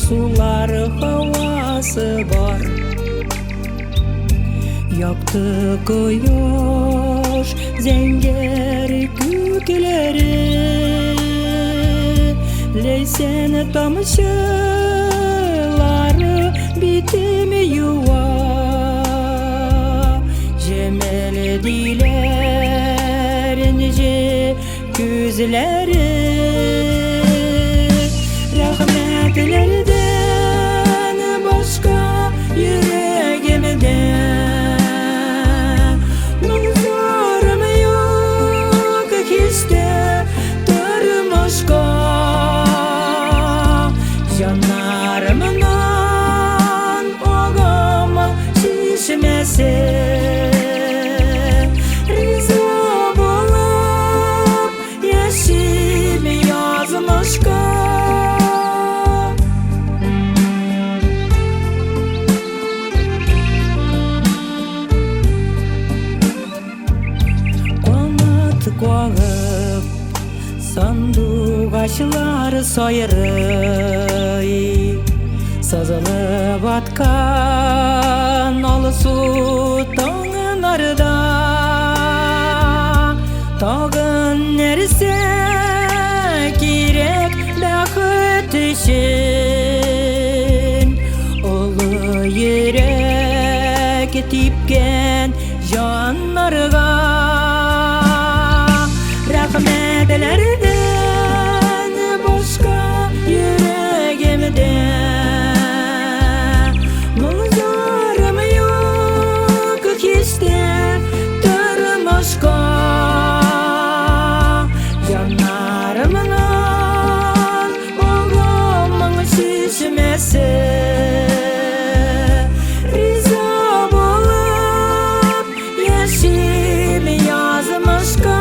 сулар, һавасы бар. Якты кояш, зәңгәр күкләре, Ләйсән тамчылары битем юа. Җемелдиләр энҗе күзләре. Рәхмәтләрдән башка йөрәгемдә моң-зарым юк һич тә тормышка. Җаннарымнан ага моң чишмәсе. Риза булып яшим язмышка. Канат кагып, сандугачлар сайрый, Сызылып аткан алсу таңнарда Тагын нәрсә кирәк бәхет өчен? Олы йөрәк типкән җаннарга Рәхмәтләрдән башка йөрәгемдә моң-зарым юк һич тә тормышка. Җаннарымнан ага моң чишмәсе. Риза булып яшим язмышка.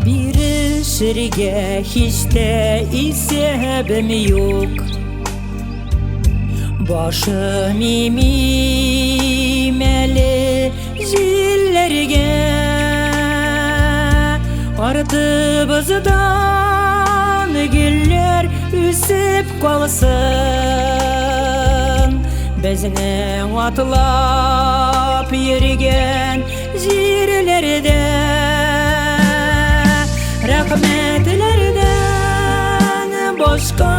Бирешергә һич тә исәбем юк. Башым имим әле җилләргә. Артыбыздан гөлләр үсеп калсын. Безнең атлап йөргән җирләрдә. Рәхмәтләрдән башка.